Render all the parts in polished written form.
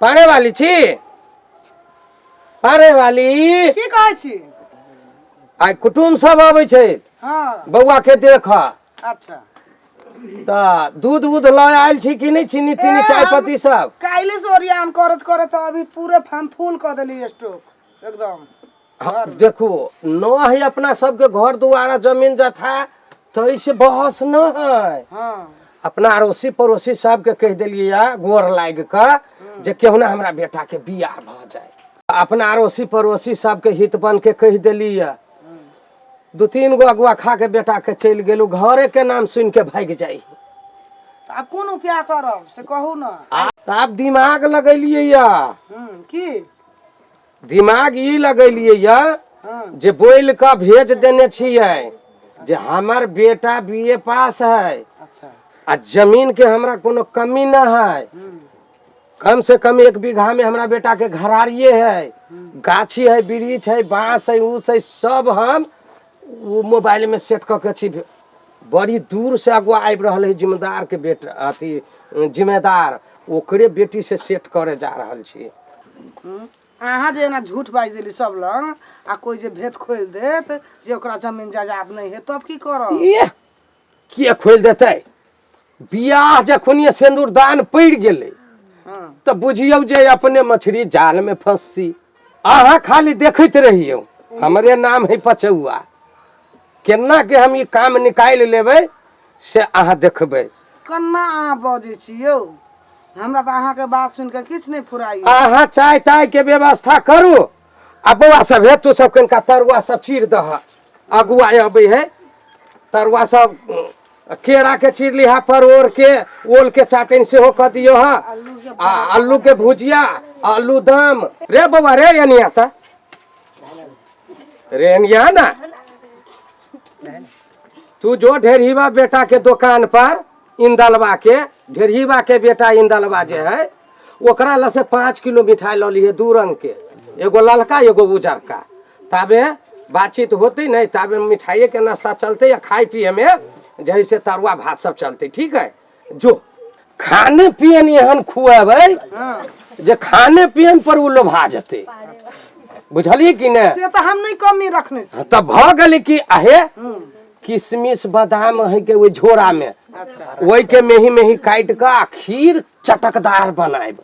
पारे वाली छी, पारे वाली। की कहै छी? आइ कुटुम सब अबै छै। हाँ। बौआ के देख। अच्छा। तऽ दूध उध लऽ आयल छी कि नहि? चीनी तीनी, ए, चाय हम पत्ती सब? काल्हि से ओरियान करत करत अभी पूरे हम फूल कऽ देली स्टोक एकदम। हाँ, देखू न है अपना सबके घर दुआरा जमीन जथा तऽ से बहस न है। हाँ। अपना अड़ोसी पड़ोसी सबके कहि देलियै या गोर लागि कऽ जे केहुना हमरा बेटा के बियाह भऽ जाय। अपना अड़ोसी पड़ोसी सबके हित बन के कहि देलियै। दू तीन गो अगुआ खा के बेटा के चलि गेलू, घरे के नाम सुनि के भागि जाइ। तऽ आब कोन उपाय करब से कहू ने। तऽ आब दिमाग लगेलियै या। की दिमाग ई लगेलियै या जे बोलि कऽ भेज देने छियै जे हमर बेटा बी ए पास है। अच्छा। आ जमीन के हमरा कोनो कमी न है। कम से कम 1 बीघा में हमरा बेटा के घरारिये है, गाछी है, वृक्ष है, बांस है, ऊस है, सब हम वो मोबाइल में सेट कऽ के छी। बड़ी दूर से अगुआ आबि रहल है जिम्मेदार के बेटा, अथी जिम्मेदार ओकरे बेटी से सेट करे जा रहल छी। अहाँ जे एना झूठ बाजि देली सब लग आ कोइ जे भेद खोलि देत जे ओकरा जमीन जायदाद नहि है तब की करब? ये किए खोलि देतै? बियाह जखन सिन्दूरदान पड़ि गेलै तऽ बुझियौ जे अपने मछली जाल में फंसी। अहाँ खाली देखैत रहियौ, हमरे नाम है पचौआ, केना के हम ई काम निकालि लेबै से अहाँ देखबै। केना अहाँ बजै छी यौ? हमरा तऽ अहाँके बात सुनि कऽ किछु नहि फुराइए। अहाँ चाय ताय के व्यवस्था करू आ बौआ सब हे, तू सब कनिका तरुआ सब चीर दह, अगुआ अबै है तरुआ सब केरा के चीर लिहा, परोड़ के, ओल के चाटनि सेहो कऽ दियौ। हँ, आ आलू के भुजिया, आलू दम। रे बौआ रे, एनिया तऽ रे, एनिया ना तू जो ढेरहीवा बेटा के दोकान पर, इंदलवा के, ढेरहीवा के बेटा इंदलवा जे है ओकरा लग से 5 किलो मिठाई लऽ लिहे, 2 रंग के, एगो ललका एगो उजरका। ताबे बातचीत होते नहीं, ताबे मिठाइये के नाश्ता चलते या खाए पिए में जैसे तरुआ भात सब चलते। ठीक है, जो खाने पियन एहन खुएबै जे खाने पियन पर ओ लोभा जेतै, बुझलियै कि नहि? से तऽ हम नहि कमी रखने छी। तऽ भऽ गेलै कि अहे किशमिश बादाम है के ओहि झोरा में। अच्छा। ओहि के मेही मेही काटि कऽ आ खीर चटकदार बनायब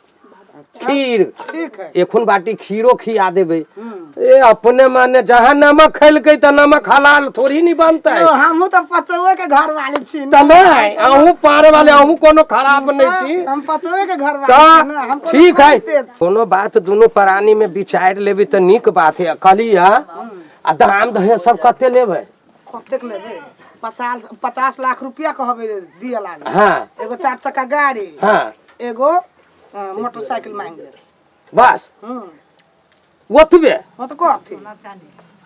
खीर। ठीक है। एखुन बाटी खीरो खिया देबै। ए अपने माने जहाँ नमक खेलकै तऽ नमक हलाल थोड़ी नहीं बनतै। यौ, हमहूँ तऽ पचौए के घर वाली छी ने। तऽ नहि, अहूँ पारे वाले, अहूँ कोनो खराब नहीं छी। हम पचौए के घर वाली छी ने, हम तऽ कोनो ठीक है। कम तेज छी। कोनो बात दुनू प्राणी में विचारि लेबै तऽ नीक बात है। कहली आ दाम दहेज सब कते लेबै? कतेक लेबै? 50 लाख रुपया कहबै दिए लागे। हाँ। एगो 4 चक्का गाड़ी। हाँ। एगो मोटरसाइकिल मांग लेबै। बस? ओतबे? हाँ तऽ कथी?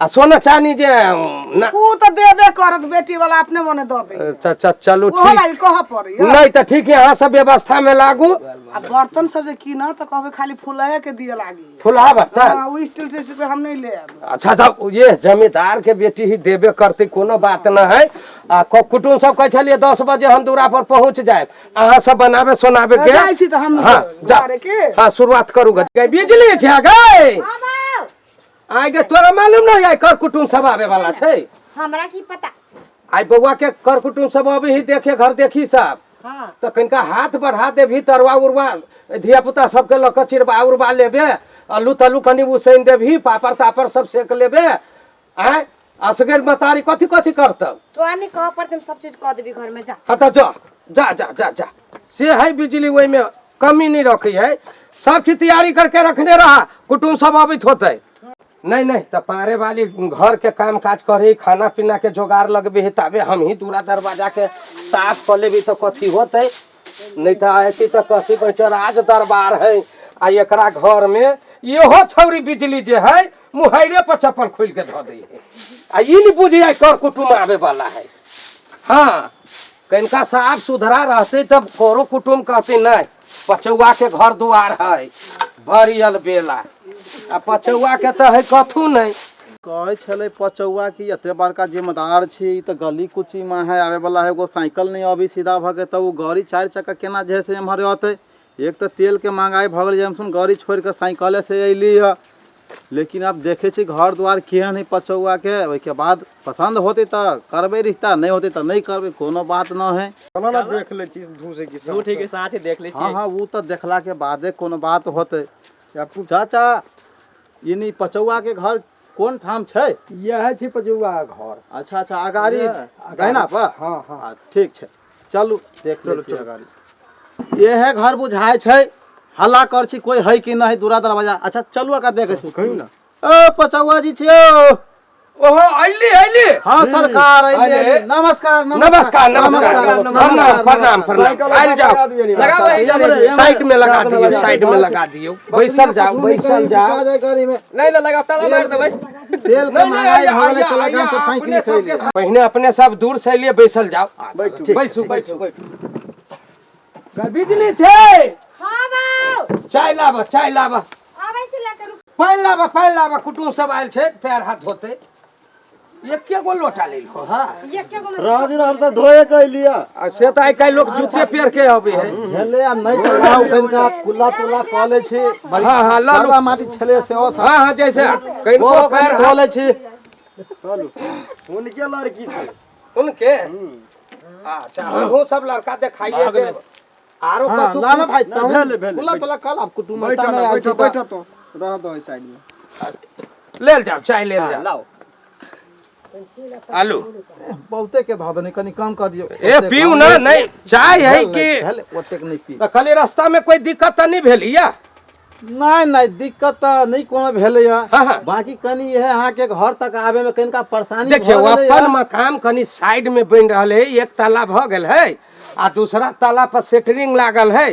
आ सोना चानी जे ना? ऊ तऽ देबे करत, बेटी वाला अपने मने दऽ दे। अच्छा अच्छा, चलू। ओहो ठीक लागि कहऽ पड़ैया। नहीं तऽ ठीक है, अहाँ सब व्यवस्था में लागू। आ बर्तन सब जे कीनऽ तऽ कहबै खाली फुलाए के दिए लागी। फुलहा बर्तन? हाँ, उ स्टील टेस्ट हम नहीं लेब। अच्छा, सब ये जमींदार के बेटी ही देबे करते, कोनो बात न है। आ कुटुम सब कहै छलियै 10 बजे हम दूरा पर पहुंच जाए, अहाँ सब बनाबे सोनाबे के जाइ छी तऽ हम हाँ, जा। घरे के। हाँ, शुरुआत करू गे। बिजली छै गे? आइ गे, तोरा मालूम नहीं आइ कर कुटुम सब आबे वाला छै? हमरा की पता। आइ बौआ के कर कुटुम सब अबे ही देखे घर देखी सब। हाँ। तऽ कनिका हाथ बढ़ा देबही, तरुआ उरुआ धिया पुता सबके लऽ कऽ चिरबा उरबा लेबे, आलू तालू कनि उसैन देबही, पापड़ तापड़ सब सेक लेबे। आँय, असगर मतारी कथी कथी करतौ? तोरा नहीं कह पड़ते, हम सब चीज कह देबी घर में, जा। हाँ तऽ जा जा जा जा जा। से है बिजली, ओहिमे कमी नहीं रखी है, सब चीज तैयारी करके रखने रहा, कुटुम सब अबैत होते। नहीं नहीं तऽ पारे वाली घर के काम काज करे, खाना पीना के जोगाड़ लगबे है, ताबे हम ही दूरा दरवाजा के साफ कर लेबी तऽ कथी होते? नहीं तऽ ऐसी तऽ कथी कहै छै, राज दरबार है। आ एकरा घर में इहो छौरी बिजली जे है मुहैरे पर चप्पल खोल के धऽ दै है आ ई नहीं बुझी आइ कर कुटुम आबे वाला है। हाँ, कनिका साफ सुथरा रहते तब करो कुटुम कहते नहीं पचौआ के घर दुआर है बड़ी अलबेला, आ पचौआ के तऽ है कथू नहीं। कहै छलै पचौआ कि एते बड़का जिम्मेदार छी तऽ गली कुची में है आबे वाला है, एगो साइकिल नहीं अभी सीधा भऽ के, तऽ ओ गाड़ी 4 चक्का केना जे है से एम्हर अतै? एक तऽ तेलके महगाइ भऽ गेलै, हमसभ गाड़ी छोड़ि कऽ साइकिलेसँ अयली हँ। लेकिन आब देखै छी घर दुआर केहन हइ पचौआके, ओहिके बाद पसन्द होतै तऽ करबै रिश्ता, नहि होतै तऽ नहि करबै, कोनो बात नहि हइ। चलो ना देख ले छी झूठ की झूठ के साथ ही देख ले। हाँ हाँ, वो तऽ देखलाके बादे कोनो बात होतै। चाचा, यानी पचौआ के घर कोन ठाम छै? इएह छै पचौआ घर। अच्छा अच्छा, अगाड़ी दहिना पर। हाँ हाँ। आ, ठीक छै, चलू देख लै छी अगाड़ी। इहे घर बुझाइ छै, हल्ला कर छी कोई है कि नहीं दूरा दरवाजा। अच्छा चलू अगा देखै छी। कहियो ना। ओ पचौआ जी छियो? ओहो, अइली अइली। हाँ सरकार, अइली। अरे। अइली। नमस्कार। नमस्कार नमस्कार, प्रणाम प्रणाम प्रणाम, आयल जाओ। साइड में लगा दियौ, साइड में लगा दियौ, बैसल जाओ, बैसल जाओ। नहीं ना लगा, ताला मार देबै। तेल के महंगाई भऽ गेलै तऽ लगा हमसब साइकिल से अइली। पहिने अपने सब दूर से अलिए, बैसल जाओ। ठीक। बैसू बैसू। बिजली छै? हाँ बाउ। चाय लाबऽ, चाय लाबऽ। आबै छी लए के, रुक। पानि लाबऽ, पानि लाबऽ, कुटुम सब आयल छै, पैर हाथ धोतै। एके गो लोटा लेलहो? हाँ। एके गो में। राजू, हम सब धोए के अइली। आ से तऽ आइ काल्हि लोक जूते पेर के अबै है। भेलै आब, नहि तऽ लाउ कनिका कुल्ला तुल्ला कऽ लै छी बड़ी। हाँ, हाँ, लऽ लू। बड़का माटी छलै सेहो सब। हाँ हाँ, जैसे कनिको गोरो पैर कनि धो लै छी। चलू, उनके लड़की छै। उनके? अच्छा, हमहूँ सब लड़का देखाइए देब आरो। हाँ, कथू? ला ना भाई। नहि, भेलै, भेलै। कुल्ला तुल्ला कल आब कुटुम्ब बैठो मे ना। आयल बैठो। छी तऽ। बैठो तो, रह दो साइड में। लेल जाओ, चाय लेल जाओ। लाओ। आलू। बहुते के धऽ देने, कनि कम कऽ दियौ। ए, पीऊ ना। नहीं चाय है कि भेलै, ओतेक नहि पी। तऽ कहलियै रास्ता में कोई दिक्कत तऽ नहीं भेल या? नहि नहि, दिक्कत तऽ नहि कोनो भेलैया। हाँ हाँ। बाकी कनि इहे अहाँके घर तक आबे में कनिका परेशानी देखियौ, भऽ गेलैया। अपन मकान कनि साइड में बनि रहल है। एक ताला भऽ गेल है आ दूसरा ताला पर सेटरिंग लागल है।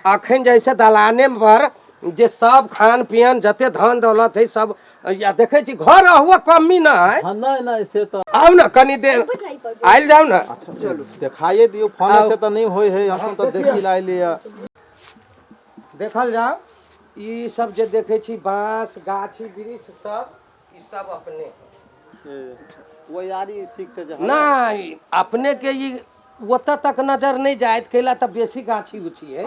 अखन जैसे दलाने पर जे सब खान पियन जते धन दौलत है सब या देखै छी, घर हुआ कमी न है। हाँ, नहि नहि, से तऽ। आउ ने, कनि देर आयल जाउ ने। चलू, देखाइए दियौ, फोन से तऽ नहि होइ है, हम तऽ देखी ला अयलियै। देखल जाओ, ई सब जे देखै छी बांस गाछी वृक्ष सब, ई सब अपने है। वो यारी सीख से जे। नहीं, अपने के ई ओतऽ तक नजर नहीं जायत, कैला तऽ बेसी गाछी उछी है।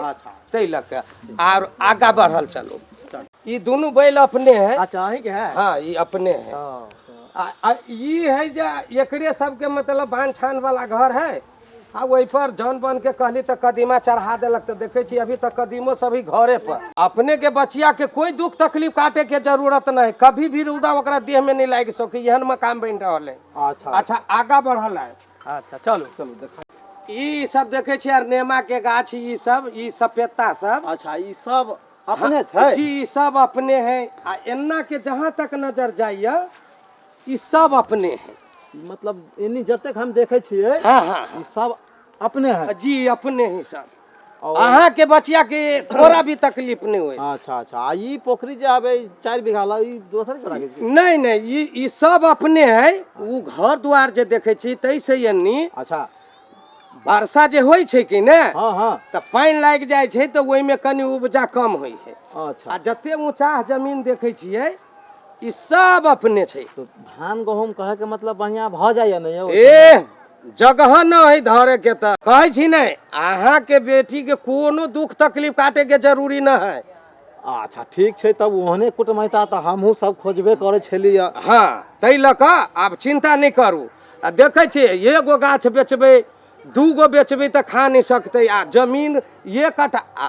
ताहि लऽ के आर आगा बढ़ल चलू। ई दुनू बैल अपने है। अच्छा, अहीं के है? हाँ, ई अपने है। आ आ ई है जे एकरे सबके मतलब बांध छान वाला घर है। आ ओहि पर जौन बन के कहली तऽ कदीमा चढ़ा देलक, तऽ देखै छी अभी तक कदीमो सब ही घरे पर। अपने के बचिया के कोई दुख तकलीफ काटे के जरूरत नहीं, कभी भी रौदा ओकरा देह में नहीं लागि सके, एहन मकान बनि रहल है। अच्छा, आगा बढ़ल है। अच्छा, चलू। चलू, देखा। ई सब देखै छी आर नेमा के गाछ, ई सब, ई सपेता सब। अच्छा, ई सब अपने छै? जी, ई सब अपने है। आ एन्ना के जहाँ तक नजर जाइए, ई सब अपने है। मतलब एनी जतेक हम देखै छियै, हाँ हाँ ई सब अपने है? जी, अपने ही सब। और- अहाँ के बचिया के थोड़ा भी तकलीफ नहीं हुए। अच्छा अच्छा, आ ई पोखरी जे आबे 4 बीघा ला, ई दोसर के राखै छी? नहीं नहीं, ई ई सब अपने है। उ घर द्वार जे देखै छी तै से एन्नी वर्षा जे होइ छै कि ने, हाँ हाँ तऽ पानि लागि जाइ छै तऽ ओहिमे कनि उपजा कम होइ है। आ जते ऊँचा जमीन देखै छियै, ई सब अपने छै। तो धान गहूम कहे के मतलब बढ़िया भऽ जाइए ने यौ? ए, जगह न है धरे के, तऽ कहै छी ने, अहाँ के बेटी के कोनो दुख तकलीफ काटे के जरूरी न है। अच्छा, ठीक छै, तब ओहने कुटमैता तऽ हमहूँ सब खोजबे करै छलियै। हाँ, ताहि लऽ कऽ आब चिन्ता नहि करू। आ देखै छियै, एगो गाछ बेचबै, दूगो बेचबै तऽ खा नहि सकतै। आ जमीन एक कट्ठा आ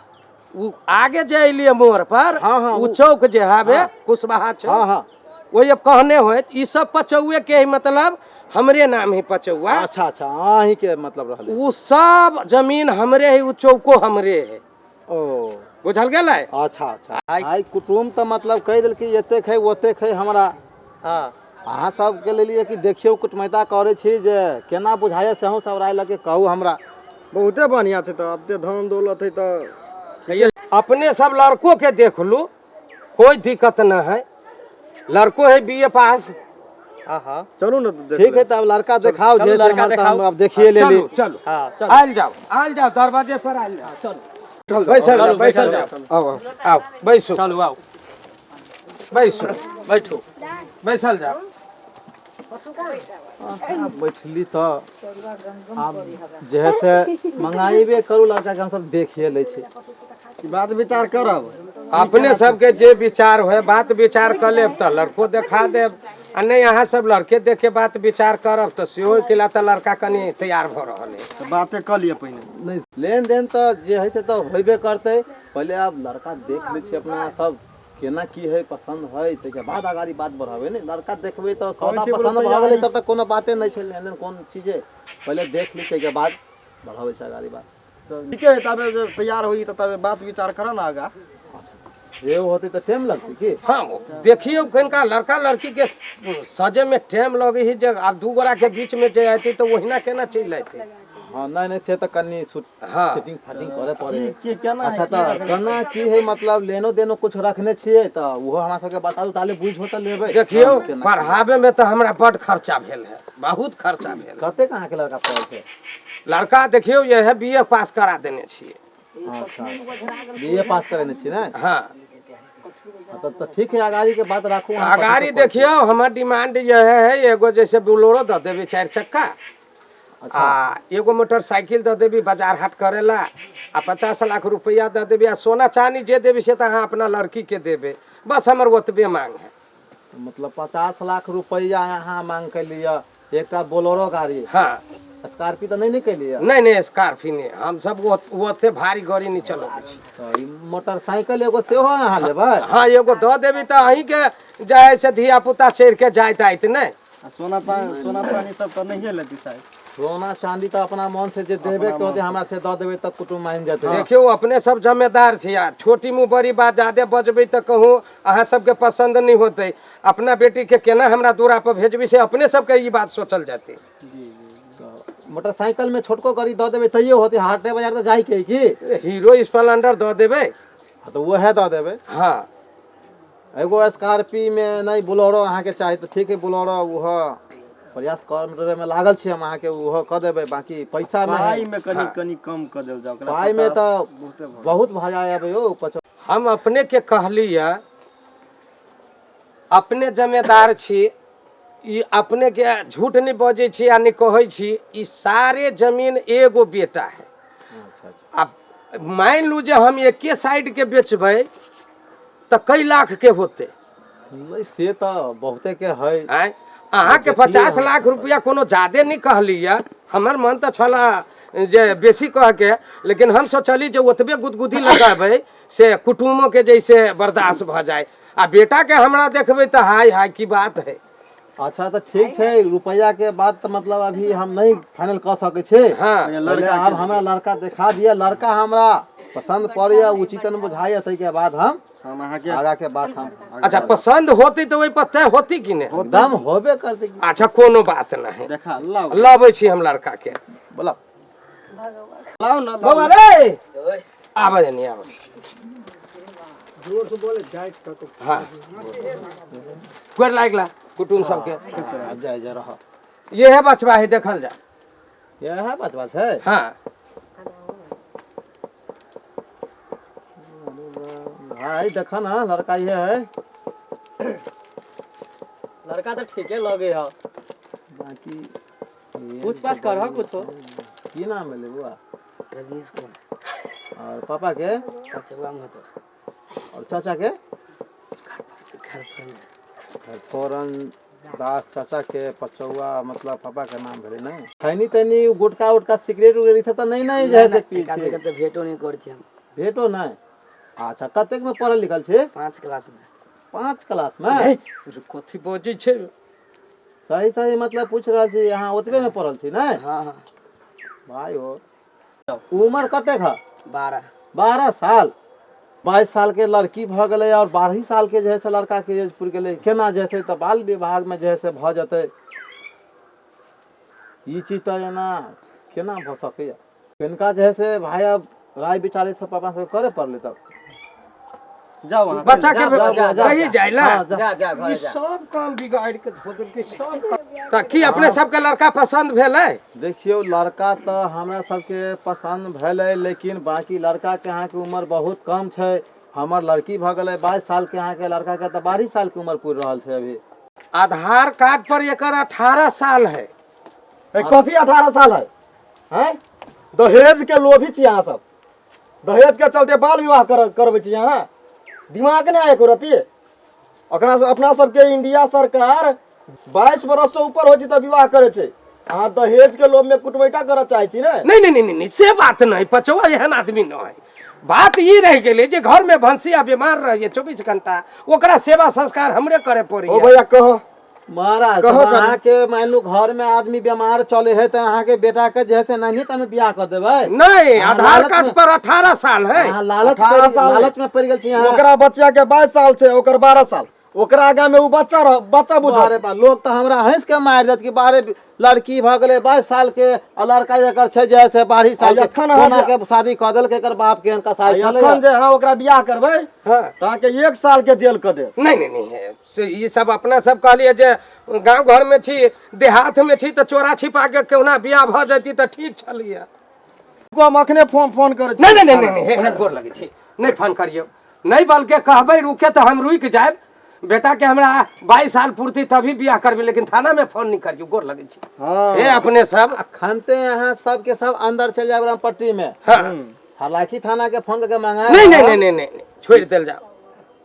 उ आगे जे एलियै मोड़ पर, हाँ, हाँ, उ चौक जे हवे, कुशवाहा चौक, हाँ हाँ ओहि अब कहने होइत, ई सब पचौए के है, मतलब हमरे नाम है पचौआ। अच्छा अच्छा, अहीं के मतलब रहलै। उ सब जमीन हमरे है, उ चौको हमरे है। ओ। बुझल गेलै? अच्छा अच्छा, आइ कुटुम तऽ मतलब कहि देलकै एतेक है ओतेक है हमरा। अहाँ सबके लेलियै कि देखियौ कुटमैता करै छी जे केना बुझाइए, से अहूँ सब राय लऽ के कहू हमरा। बहुते बढ़िया छै तऽ, अब धन दौलत है तऽ। अपने सब लड़को के देख लू, कोई दिक्कत न है, लड़को है बीए पास। हाँ हाँ चलू ने तऽ देख। ठीक है, तब लड़का देखाओ। चलू, जे लड़का हमर तऽ देखाओ। हम अब देखिए लेली। चलू चलू। हाँ, चलू। आयल जाओ, आयल जाओ, दरवाजे पर आयल जाओ। चलू, बैसल जाओ, बैसल जाओ। आउ आउ। आओ, बैसू। चलू, आउ। बैसू, बैठू, बैसल जाओ। आब बैठली तऽ आब जे है से मंगाइबे करू लड़का के, हमसब देखिए लै छी। कि बात विचार करब? अपने सबके जे विचार होए बात विचार कर लेब तऽ लड़को देखा देब, आ नहि अहाँ सब लड़के देख के बात विचार करब तऽ सेहो के ला तऽ लड़का कनि तैयार भऽ रहल है। तऽ बाते कऽ लिअ पहिने। नहि, लेन देन तऽ जे है से तऽ होबे करतै। पहिले आब लड़का देख लै छियै अपना सब केना की है, पसंद है ताहिके बाद अगाड़ी बात बढ़ाबै ने। लड़का देखबै तऽ सौदा पसंद भऽ गेलै तब तऽ कोनो बाते नहि छै। लेन देन कोन चीज है पहिले देख लै ताहिके बाद बढ़ाबै छै अगाड़ी बात। तऽ ठीके है, तबे जब तैयार होई तऽ तबे बात विचार करऽ ने आगा। से होतै तऽ टाइम लगतै की? हाँ देखियौ कनिका लड़का लड़की के सजे में टाइम लगे है, जे आब दू गोरा के बीच में जे अयतै तऽ ओहिना केना चलि अयतै। हाँ नहीं नहीं से तऽ कनि हाँ सेटिंग फाटिंग करे पड़े है। की केना अच्छा तऽ केना की है, मतलब लेनो देनो कुछ रखने छियै तऽ ओहो हमरा सबके बताउ ताले बुझ हो तऽ लेबै। देखियौ पढ़ाबे में तऽ हमरा बड खर्चा भेल है, बहुत खर्चा भेल। कतेक अहाँके लड़का पढ़ल छै? लड़का देखियौ यह BA पास करा देने छियै। अच्छा BA पास करेने छी ने? हाँ तब तऽ ठीक है, अगाड़ी के बात राखू। अगाड़ी देखियौ हमर डिमांड यह है, एगो जैसे बोलेरो दऽ देबै 4 चक्का, आ एगो मोटरसाइकिल दऽ देबी बाजार हाट करेला, आ 50 लाख रुपया दऽ देबी, आ सोना चानी जे देबी से तऽ अहाँ अपना लड़की के देबै, बस हमर ओतबे मांग है। मतलब 50 लाख रुपया अहाँ मांग के लिए एकटा बोलेरो गाड़ी? हाँ। स्कॉर्पियो तऽ नहीं ने कैलियै? नहीं नहीं स्कॉर्पियो नहीं, हम सब ओते भारी गाड़ी नहीं चलबै छी। तऽ ई मोटरसाइकिल एगो सेहो अहाँ लेबै? हाँ एगो दऽ देबी तऽ अहीँके जे है से धिया पुता चढ़ि के जाइत आइत नहि। आ सोना चानी सब तऽ नहिए लेती शायद। सोना चांदी तऽ अपना मन से जे देबे के होतै हमरा से दऽ देबै तऽ कुटुम्ब मानि जेतै। देखियौ अपने सब जमेदार छी, आ छोटी मुँह बड़ी बात जादे बजबै तऽ कहूँ अहाँ सबके पसन्द नहि होतै। अपना बेटी के केना हमरा दूरा पर भेजबी से अपने सबके ई बात सोचल जेतै। मोटरसाइकिल में छोटको गाड़ी दऽ देबै तैयो होतै, हाटे बाजार तऽ जाइके है की? हीरो स्प्लेंडर दऽ देबै। तऽ उएह दऽ देबै। हाँ एगो स्कॉर्पियो में नहीं बोलेरो अहाँके चाही तऽ ठीक है, बोलेरो उहो प्रयास करे में लागल छी हम, अहाँके उहो कऽ देबै। बाकी पैसा में पाई में कनि कनि कम कऽ देल जाओ, पाई में तऽ बहुत भऽ जाय अब यौ। हम अपने के कहली है, अपने जमेदार छी, ई अपने के झूठ नहीं बजै छी आ नहीं कहै छी, ई सारे जमीन एगो बेटा है। अब मान लू जे हम एके साइड के बेचबै तऽ कई लाख के होते। नहीं से तऽ बहुते के है। आँय अहाँके 50 लाख रुपया कोनो जादे नहीं कहली है, हमर मन तऽ छला जे बेसी कह के, लेकिन हम सोचली जे ओतबे गुदगुदी लगाबै से कुटुमो के जैसे बर्दाश्त भऽ जाए, आ बेटा के हमरा देखबै तऽ हाय हाय की बात है। अच्छा तऽ ठीक छै, रुपया के बात तऽ मतलब अभी हम नहीं फाइनल कऽ सकै छी। हाँ आब हमरा लड़का देखा दिअ, लड़का हमरा पसंद पड़ैया उचितन बुझाइया ताहिके बाद हम अहाँके आगा के बात हम। अच्छा पसंद होती तऽ ओहि पर तय होती कि नहि? एकदम होबे करतै। अच्छा कोनो बात नहीं, देखा लाओ लबै छी हम लड़का के। बोला लाओ ना बौआ रे आबै नहीं आबै। जोर से बोले जाइत तक। हाँ गोर लागि ला कुटुम्ब सबके। जाय जा रह। ये है बचवा है, देखल जा। ये है बचवा छै? हाँ भाई देखा ना लड़का ये है। लड़का तो ठीके लगे है, बाकी पूछ पाछ करह कुछो। की नाम भेलै बुआ? रजनीश कुमार। और पापा के? पचवा महतो। और चाचा के? खरफोरन। दास चाचा के पचौआ मतलब पापा के नाम भेलै ने। खैनी तैनी गुटका उटका सिगरेट उगरेट ई सब तऽ नहीं नहीं जाइ छै पी छै। तऽ भेटो नहीं करै छी हम। भेटो नहीं? अच्छा कतेक में पढ़ल लिखल छै? 5 क्लास में। 5 क्लास में? कथी बजै छै? सही सही मतलब पूछ रहल छी, अहाँ ओतबे में पढ़ल छी ने? हाँ हाँ। भाई हो उम्र कतेक है? 12। 12 साल। 22 साल के लड़की भऽ गेलै और 12 साल के जे है से लड़का के एज पुरि गेलै, केना जे है तऽ बाल विवाह में जे है से भऽ जेतै। ई चीज तऽ एना केना भऽ सकैया? हिनका जे है से भाई अब राय विचार सब पापा सब करे पड़लै तब। जाओ बच्चा के कहीं जाइला जा जा घर जा। सब काम बिगाड़ के धो देलकै सब। तऽ की अपने सबके लड़का पसंद भेलै? देखियौ लड़का तऽ हमरा सबके पसंद भेलै, लेकिन बाकी लड़का के अहाँके उम्र बहुत कम छै। हमर लड़की भऽ गेलै 22 साल के, अहाँके लड़का के तऽ 12 साल के उम्र पुरि रहल छै अभी। आधार कार्ड पर एकर 18 साल है। कथी 18 साल है? हैं दहेज के लोभी छी अहाँ सब। दहेज के चलते बाल विवाह करबै छी अहाँ। दिमाग नहि एको रति। अकरा अपना सबके इंडिया सरकार 22 बरस से ऊपर होइ छै तऽ विवाह करै छै। अहाँ दहेज के लोभ में कुटमैता करऽ चाहै छी ने? नहीं नहीं नहीं नहीं, से बात नहीं, पचौआ एहन आदमी नहीं। बात ई रह गेलै जे घर में भंसिया बीमार रहिए 24 घंटा, ओकरा सेवा संस्कार हमरे करे पड़ी। ओ भैया कह महाराज कहो कनी। अहाँ के मान लू घर में आदमी बीमार चले है तो अहाँ के बेटा के जे है से नहीं तो हमें बियाह कर देबै। नहीं, अहाँ आधार लालच कार्ड में- पर 18 साल है। अहाँ लालच 18 साल है। लालच में पड़ गेल छी अहाँ। ओकरा बच्चा के 22 साल छै, ओकर 12 साल, ओकरा आगा में उ बच्चा रह, बच्चा बुझल। बारे बा लोग तो हमरा हंस के मारि देत कि बारे लड़की भ गेलै 22 साल के आ लड़का एकर छै जे है से 22 साल के, एखन अहाँ कोना के शादी कऽ देलकै एकर बाप के कसाई छलै। एखन जे अहाँ ओकरा बियाह करबै हाँ। तऽ अहाँके 1 साल के जेल कऽ देत। नहीं नहीं नहीं, से ई सब अपना सब कहलिए जे गांव घर में छी, देहात में छी, तऽ चोरा छिपा के केहुना बियाह भऽ जैती तऽ ठीक छलैया। हम अखने फोन करै छी। नहीं नहीं नहीं नहीं, हे गोर लगै छी, नहीं फोन करियौ, नहीं बल्कि कहबै रुके तऽ हम रुकि जायब। बेटा के हमरा 22 साल पूर्ति तभी बियाह करबै, लेकिन थाना में फोन नहीं करियौ, गोर लगै छी। हाँ। हे अपने सब खनते अहाँ सबके सब अंदर चल जाए पट्टी में। हाँ। हालांकि थाना के फोन करके मंगाए। नहीं नहीं नहीं नहीं नहीं, छोड़ देल जाओ,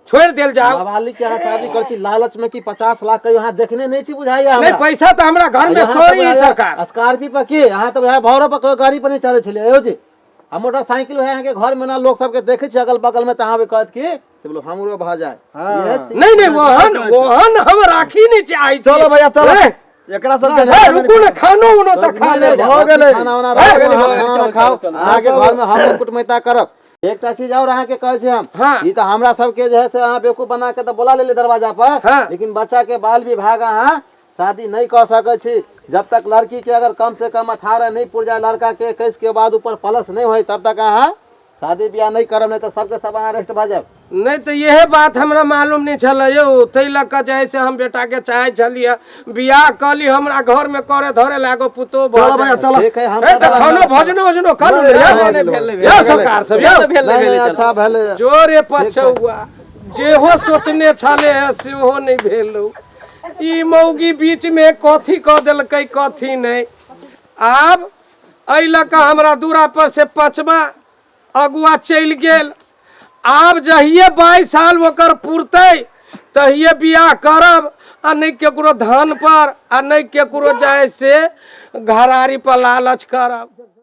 छोड़ देल जाओ। नाबालिग के अहाँ शादी कर छी लालच में कि 50 लाख कहियो अहाँ देखने नहीं छी बुझाइया नहीं हमरा। पैसा तो हमरा घर में यहाँ सोरी तऽ सरकार। स्कॉर्पियो पर की अहाँ तऽ वएह भौरो पर कोई गाड़ी पर नहीं चढ़ै छलियै यौ जी। आ मोटरसाइकिल वएह अहाँके घर में ना लोग सबके देखै छी अगल बगल में तऽ अहाँ कहत कि से बोलो हमरो भऽ जाए। हाँ। नहीं नहीं, ओहन ओहन हम राखी नहीं चाहै छी। चलो भैया चलो, ए, एकरा सबके ए, रुकू ने, खानो उनो तऽ खा ले। भऽ गेलै। खाना उना ए, राखू, भऽ अहाँ गेलै, खाना चलू, खाउ। चलू, चलू। अहाँके घर में हम कुटमैता करब। एकटा चीज और अहाँके कहै छी हम, हाँ। ई तऽ हमरा सबके जे है से अहाँ बेवकूफ बना के तऽ बोला लेली दरवाजा पर, हाँ। लेकिन बच्चा के बाल विवाह अहाँ शादी नहीं कर सकै छी जब तक लड़की के अगर कम से कम 18 नहीं पुर जाए, लड़का के 21 के बाद ऊपर प्लस नहीं होय तब तक अहाँ शादी बियाह नहीं करब, नहीं तऽ सबके सब अहाँ अरेस्ट भऽ जायब। नहीं तऽ इहे बात हमरा मालूम नहीं छलै यौ, ताहि लऽ कऽ जे है से हम बेटा के चाहै छलियै बियाह कऽ ली, हमरा घर में करे धरे लागो पुतोह भऽ चलो भैया जाए। चलो। ठीक है, हम ए, तऽ सब खानो भोजनो उजनो करू ने, नहीं, यौ। नहीं, नहीं, भेल नहीं, यौ भेल। सरकार सब, भेल, यौ। भेल, नहीं, भेल, नहीं, चलो। अच्छा भेल। जोरे पछौआ जेहो सोचने छले है सेहो नहीं भेल। ई मौगी बीच में कथी कऽ देलकै कथी नहीं। आब एहि लऽ कऽ हमरा दूरा पर से पचमा अगुआ चलि गेल। आब जहिये 22 साल ओकर पुरतै तहिये बियाह करब, आ नहि केकरो धन पर आ नहि केकरो जाय से घरारी पर लालच करब।